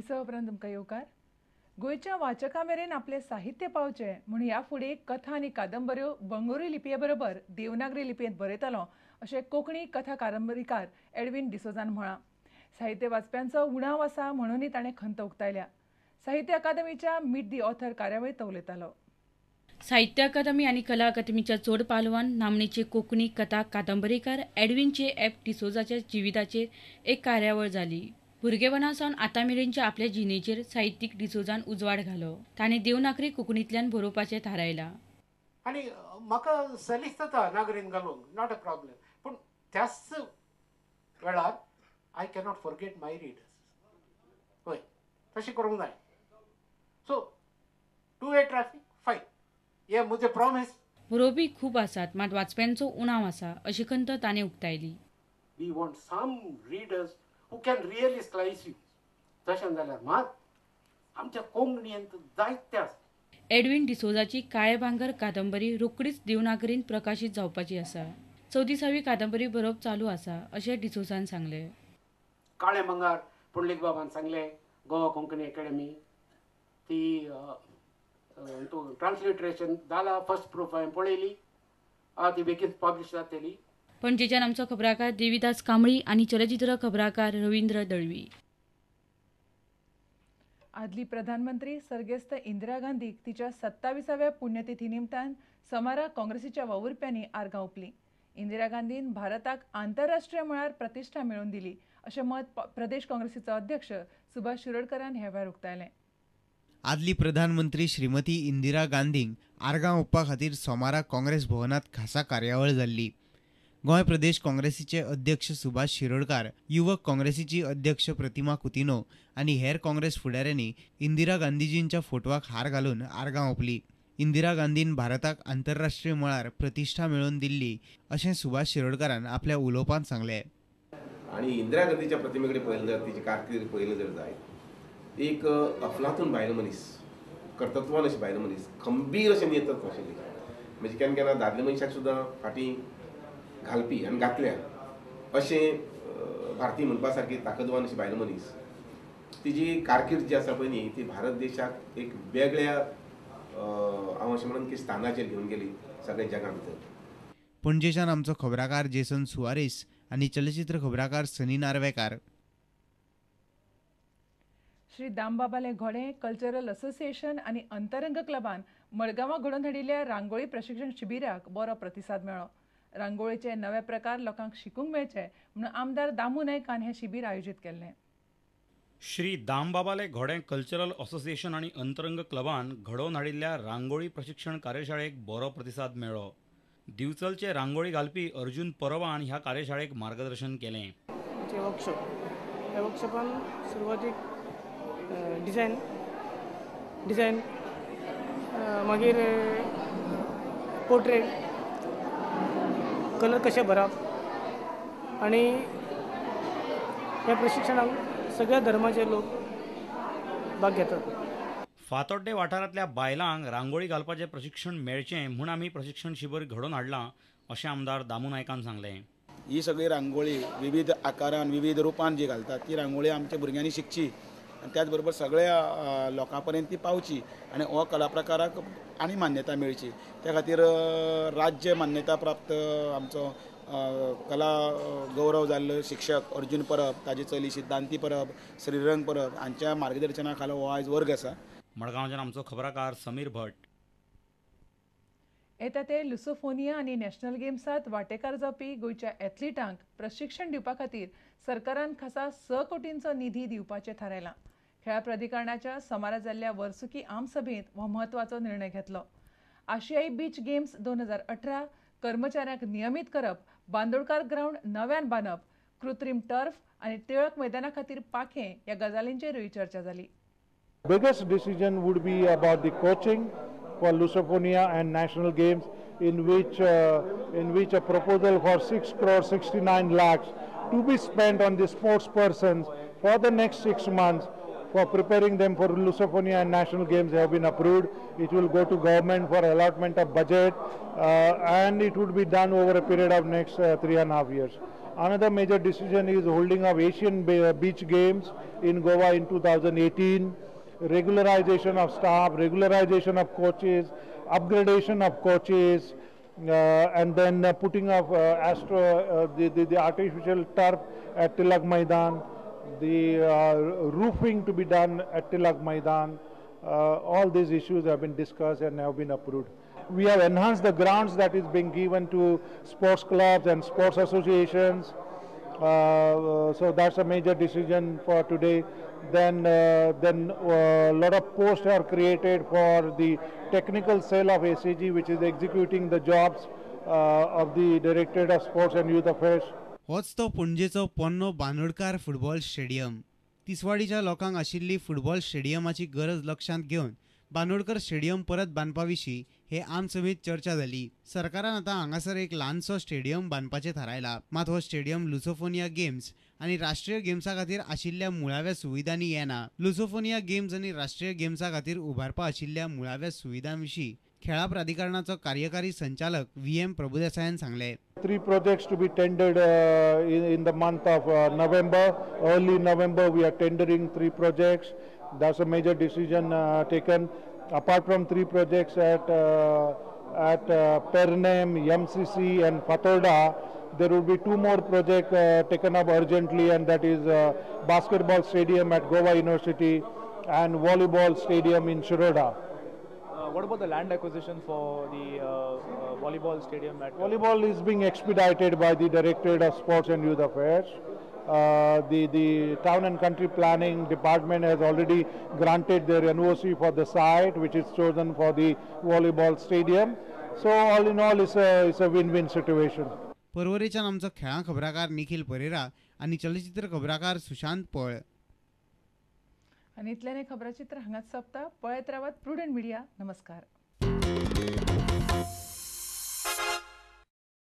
विसवा उपरांत तुमकां येवकार. गोंयच्या वाचकां मेरेन आपलें साहित्य पावचें म्हूण ह्या फुडें कथा आनी कादंबऱ्यो बंगळुरू लिपये बरोबर देवनागरी लिपयेंत बरयतलो अशें कोंकणी कथा कादंबरीकार एडवीन डिसोजान म्हळां. साहित्य वाचप्यांचो उणाव आसा म्हणूनय ताणें खंत उक्तायल्या. साहित्य अकादमीच्या मीट दी ऑथर कार्यावळींत तो उलयतालो. साहित्य अकादमी आनी कला अकादमीच्या जोड पालवान नामनेचे कोंकणी कथा कादंबरीकार एडवीन जे एफ डिसोजाच्या जिविताचेर एक कार्यावळ जाली. भुरगेपणा सावन आतां मेरेनच्या आपल्या जिणेचेर साहित्यीक डिसोजान उजवाड घालो. ताणें देवनागरी कोंकणींतल्यान बरोवपाचें थारायलां. आनी म्हाका सलीस जाता नागरीन घालूंक, not a problem, पूण त्याच वेळार I cannot forget my readers. हय, तशें करूंक जाय. So two way traffic fine, हे म्हजें प्रॉमीस. बरोवपी खूब आसात, मात वाचप्यांचो उणाव आसा अशी खंत ताणें उक्तायली. We want some readers who can really slice you. तशें जाल्यार मात आमच्या कोंकणींत जायते आसा. एडवीन डिसोजाची काळे भांगर कादंबरी रोखडीच देवनागरीन प्रकाशीत जावपाची आसा. 34वी कादंबरी बरोवप चालू आसा अशें डिसोजान सांगलें. काळे भांगर पुंडलीक बाबान सांगलें, गोवा कोंकणी अकॅडमी ती ट्रान्सलिटरेशन जाला, फर्स्ट प्रूफ हांवें पळयली, ती बेगीन पब्लिश जातली. पणजेच्यान आमचो खबराकार देवीदास कांबळी आनी चलचित्र खबराकार रवींद्र दळवी. आदली प्रधानमंत्री सर्गेस्त इंदिरा गांधीक तिच्या 27व्या पुण्यतिथी निमतान सोमारा काँग्रेसीच्या वावुरप्यांनी आर्गां ओंपलीं. इंदिरा गांधीन भारताक आंतरराष्ट्रीय मळार प्रतिश्ठा मेळोवन दिली अशें मत प्रदेश काँग्रेसीचो अध्यक्ष सुभाष शिरोडकरान ह्या वेळार उक्तायलें. आदली प्रधानमंत्री श्रीमती इंदिरा गांधींक आर्गां ओंपपा खातीर सोमारा काँग्रेस भवनांत खासा कार्यावळ जाल्ली. गोंय प्रदेश काँग्रेसीचे अध्यक्ष सुभाष शिरोडकार, युवक काँग्रेसीची अध्यक्ष प्रतिमा कुतिनो आनी हेर काँग्रेस फुडाऱ्यांनी इंदिरा गांधीजींच्या फोटवाक हार घालून आर्गां ओंपली. इंदिरा गांधीन भारताक आंतरराष्ट्रीय मळार प्रतिश्ठा मेळोवन दिल्ली अशें सुभाष शिरोडकारान आपल्या उलोवपांत सांगलें. आनी इंदिरा गांधीच्या प्रतिमेकडे पळयलें जर, तिची कारकीर्द पळयलें जर जायत, एक अफलातून बायल मनीस, कर्तृत्वान अशी बायल मनीस, खंबीर अशें नेतृत्व आशिल्लें. म्हणजे केन्ना केन्ना दादले मनशाक सुद्दां फाटीं घालपी आनी घातल्या अशें भारतीय म्हणपा सारकी ताकदवान अशी बायल मनीस. तिजी कारकीर्द जी आसा पळय न्ही, ती भारत देशाक एक वेगळ्या हांव अशें म्हणून की स्थानाचेर घेवन गेली सगळ्या जगा भितर. पणजेच्यान आमचो खबराकार जेसन सुवारीस आनी चलचित्र खबराकार सनी नार्वेकार. श्री दामबाबाले घोडे कल्चरल असोसिएशन आनी अंतरंग क्लबान मडगांवां घडोवन हाडिल्ल्या रांगोळी प्रशिक्षण शिबिराक बरो प्रतिसाद मेळ्ळो. रांगोळीचे नवे प्रकार लोकांक शिकूंक मेळचे म्हणून आमदार दामू नायकान हें शिबीर आयोजीत केल्लें. श्री दामबाबाले घोडे कल्चरल असोसिएशन आनी अंतरंग क्लबान घडोवन हाडिल्ल्या रांगोळी प्रशिक्षण कार्यशाळेक बरो प्रतिसाद मेळ्ळो. दिवचलचे रांगोळी घालपी अर्जुन परवान ह्या कार्यशाळेक मार्गदर्शन केलें. वर्कशॉप, ह्या वर्कशॉपान सुरवातीक डिझायन डिझायन मागीर पोर्ट्रेट, कलर कशे भरप आनी ह्या प्रशिक्षणाक सगळ्या धर्माचे लोक भाग घेतात. फातोड्डे वाठारांतल्या बायलांक रांगोळी घालपाचें प्रशिक्षण मेळचें म्हूण आमी प्रशिक्षण शिबीर घडोवन हाडलां अशें आमदार दामू नायकान सांगलें. ही सगळी रांगोळी विविध आकारान विविध रुपान जी घालतात ती रांगोळी आमच्या भुरग्यांनी शिकची आनी त्याच बरोबर सगळ्या लोकां पर्यंत ती पावची आनी हो कला प्रकाराक आनी मान्यता मेळची त्या खातीर राज्य मान्यता प्राप्त आमचो कला गौरव जाल्लो शिक्षक अर्जुन परब, ताजी चली सिद्धांती परब, श्रीरंग परब हांच्या मार्गदर्शना खाला हो आयज वर्ग आसा. मडगांवच्यान आमचो खबराकार समीर भट. येता ते लुसोफोनिया आनी नॅशनल गेम्सांत वांटेकार जावपी गोंयच्या एथलिटांक प्रशिक्षण दिवपा खातीर सरकारान खासा 6 कोटींचो निधी दिवपाचें थारायलां. खेळां प्राधिकरणाच्या सोमारा जाल्ल्या वर्सुकी आमसभेंत हो म्हत्वाचो निर्णय घेतलो. आशियाई बीच गेम्स 2018 कर्मचाऱ्यांक नियमीत करप, बांदोडकार ग्रावंड नव्यान बांदप, कृत्रीम टर्फ आनी टिळक मैदाना खातीर पाखें ह्या गजालींचेरूय चर्चा जाली. Biggest decision would be about the coaching for Lusofonia and national games, in which a proposal for 6 crore 69 lakhs to be spent on the sports persons for the next 6 months for preparing them for Lusofonia and national games have been approved. It will go to government for allotment of budget and it would be done over a period of next 3.5 years. Another major decision is holding of Asian Beach Games in Goa in 2018, regularization of staff, regularization of coaches, upgradation of coaches, and then putting of the artificial turf at Tilak Maidan, the roofing to be done at Tilak Maidan. All these issues have been discussed and have been approved. We have enhanced the grants that is being given to sports clubs and sports associations. So that's a major decision for today. Then a lot of posts are created for the technical cell of ACG, which is executing the jobs of the Directorate of Sports and Youth Affairs. होच तो पणजेचो पोन्नो Bandodkar football stadium. तिसवाडीच्या लोकांक आशिल्ली football स्टेडियमाची गरज लक्षांत घेवन Bandodkar stadium परत बांदपा विशीं हे आमसभेंत चर्चा जाली. सरकारान आतां हांगासर एक ल्हानसो स्टेडियम बांदपाचें थारायला. मात हो स्टेडियम लुसोफोनिया गेम्स आनी राष्ट्रीय गेम्सा खातीर आशिल्ल्या मुळाव्या सुविधांनी येना. लुसोफोनिया गेम्स आनी राष्ट्रीय गेम्सा खातीर उबारपा आशिल्ल्या मुळाव्या सुविधां विशीं खेळां प्राधिकरणाचो कार्यकारी संचालक व्ही.एम. प्रभुदेसायान सांगलें. 3 projects to be tendered in the month of November. Early November we are tendering 3 projects. That's a major decision taken. Apart from 3 projects at Pernem, MCC and Fatorda, there will be 2 more projects taken up urgently, and that is basketball stadium at Goa University and volleyball stadium in Shiroda. What about the land acquisition for the volleyball stadium? At volleyball is being expedited by the Directorate of Sports and Youth Affairs. The Town and Country Planning Department has already granted their NOC for the site, which is chosen for the volleyball stadium. So all in all, it's a win-win situation. पर्वरेच्यान आमचो खेळां खबराकार निखिल परेरा आनी चलचित्र खबराकार सुशांत पळ. आनी इतल्यान खबराचित्र हांगाच सोंपता. पळयत रावात प्रुडंट मिडिया. नमस्कार.